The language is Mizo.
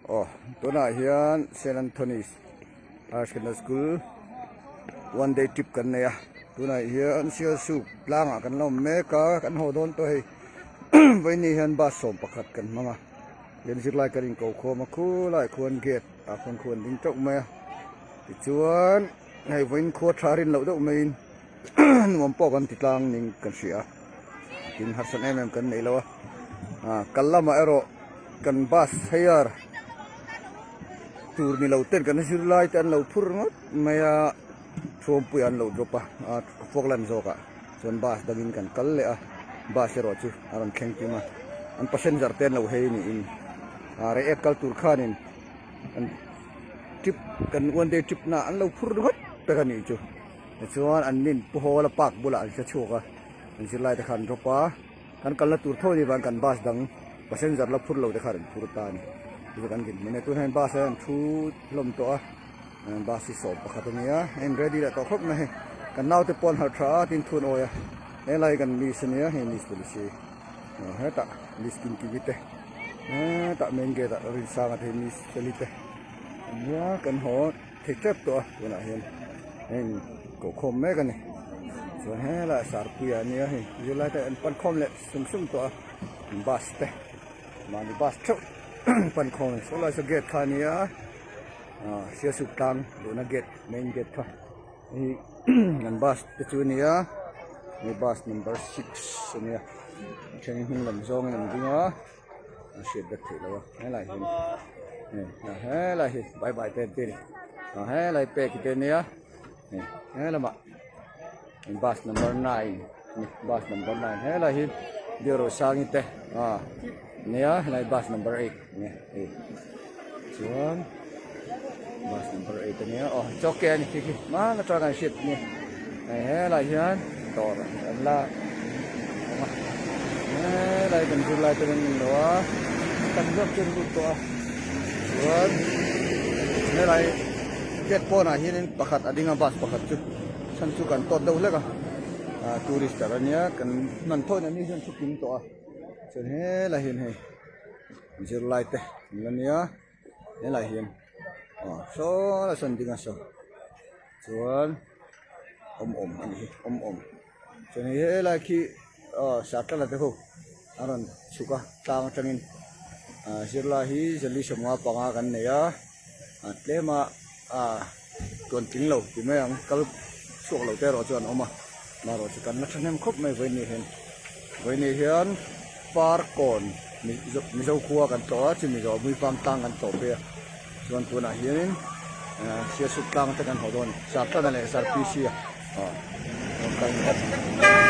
Aw tunah hian Saint Anthony's Higher Secondary School one day trip kan nei a tunah hian Sialsuk tlangah kan la awm mek a kan haw dawn tawh hei vawiin hian bus 11 kan hmang a tin zirlai kan inko khawm a khulaiah khuan gate ah khuan khu an ding teuh mai a tichuan hei vawiin khua tha rin loh deuh maiin nuam pawh kan ti tlang ning kan hria a tin harsat em em kan nei lo a ah kal lamah erawh kan bus hire tur ni lo ten kan zir lai te an lo phur ngawt mai a thuampui an lo drop a ah Falkland zawk ah chuan bus dangin kan kal leh a bus erawh chu a rawn thleng kim a an passenger te an lo hei niin ah reiek kal tur khanin an trip kan one day trip na an lo phur ngawt pek a nih chu. Tichuan an nin Pu Hawla park bulah an hre chhuak a, an zirlai te kha an drop a, kan kalna tur tho ni vang kan bus dang passenger la phur lo te kha an phur ta a ni. Chu chu kan dinhmun e, tunah hian bus ah hian an thu hlawm tawh a, bus hi 11 a ni a, a in ready leh tawh khawp mai hei, kan naute pawh an harh tha a tin thu an awi a, helai hi kan miss a nia, hei miss policy hetah miss Kimkimi te hetah main gate ah Rinsanga te miss Feli te an nia kan haw. Thei tep tawh a tunah hian heng koh khawm mek a ni chuan helaiah sarpuia a nia hei zirlai te an pan khawm leh sum sum tawh a bus te mahni bus theuh pan khawm a ni saw lai saw gate kha a nia ah sialsuk tlang luhna gate main gate kha hei an bus te chu a nia hei bus number six a nia a then hnung lam zawngin an ding a. a hriat vek theih loh a helai hi a helai hi bye bye te an ti a ni a helai pek te ania he lamah bus number 9 ani bus number 9 helai hi Biarosangi te a nia helai bus number 8 ania hei chuan bus number 8 ania aw chawke ani khi khi hman atanga kan hriat ania hei helai hian dawr an la awm a helai kan zirlai te an lo a tam zawk chu an lut tawh a chuan helai gate pawnah hianin pakhat a ding a bus pakhat chu chhan chu kan tawt deuh hlek a ah tourist tar ania kan hman thaw in an ni hian thu kim tawh a chuan helai hian hei. Zirlai te an la nia helai hian aw saw lai sawn ding a saw chuan awm awm a ni hi awm awm chuan hei helai khi aw sartala te ho a rawn chhuk a tlang atangin ah zirlai hi zali 55 kan nei a ah tlem a ah tawn tling lo ti mai ang kal chhuak lo te erawh chu an awm a marawh chu kan la thahnem khawp mai vawiin hian vawiin hian parkawn mizo khua kan tlawh a chumi zawh muifang tlang kan tlawh phei a chuan tunah hianin sialsuk tlang te kan haw dawn a ni sartana leh sarpc a aw rawn kal ni bawk.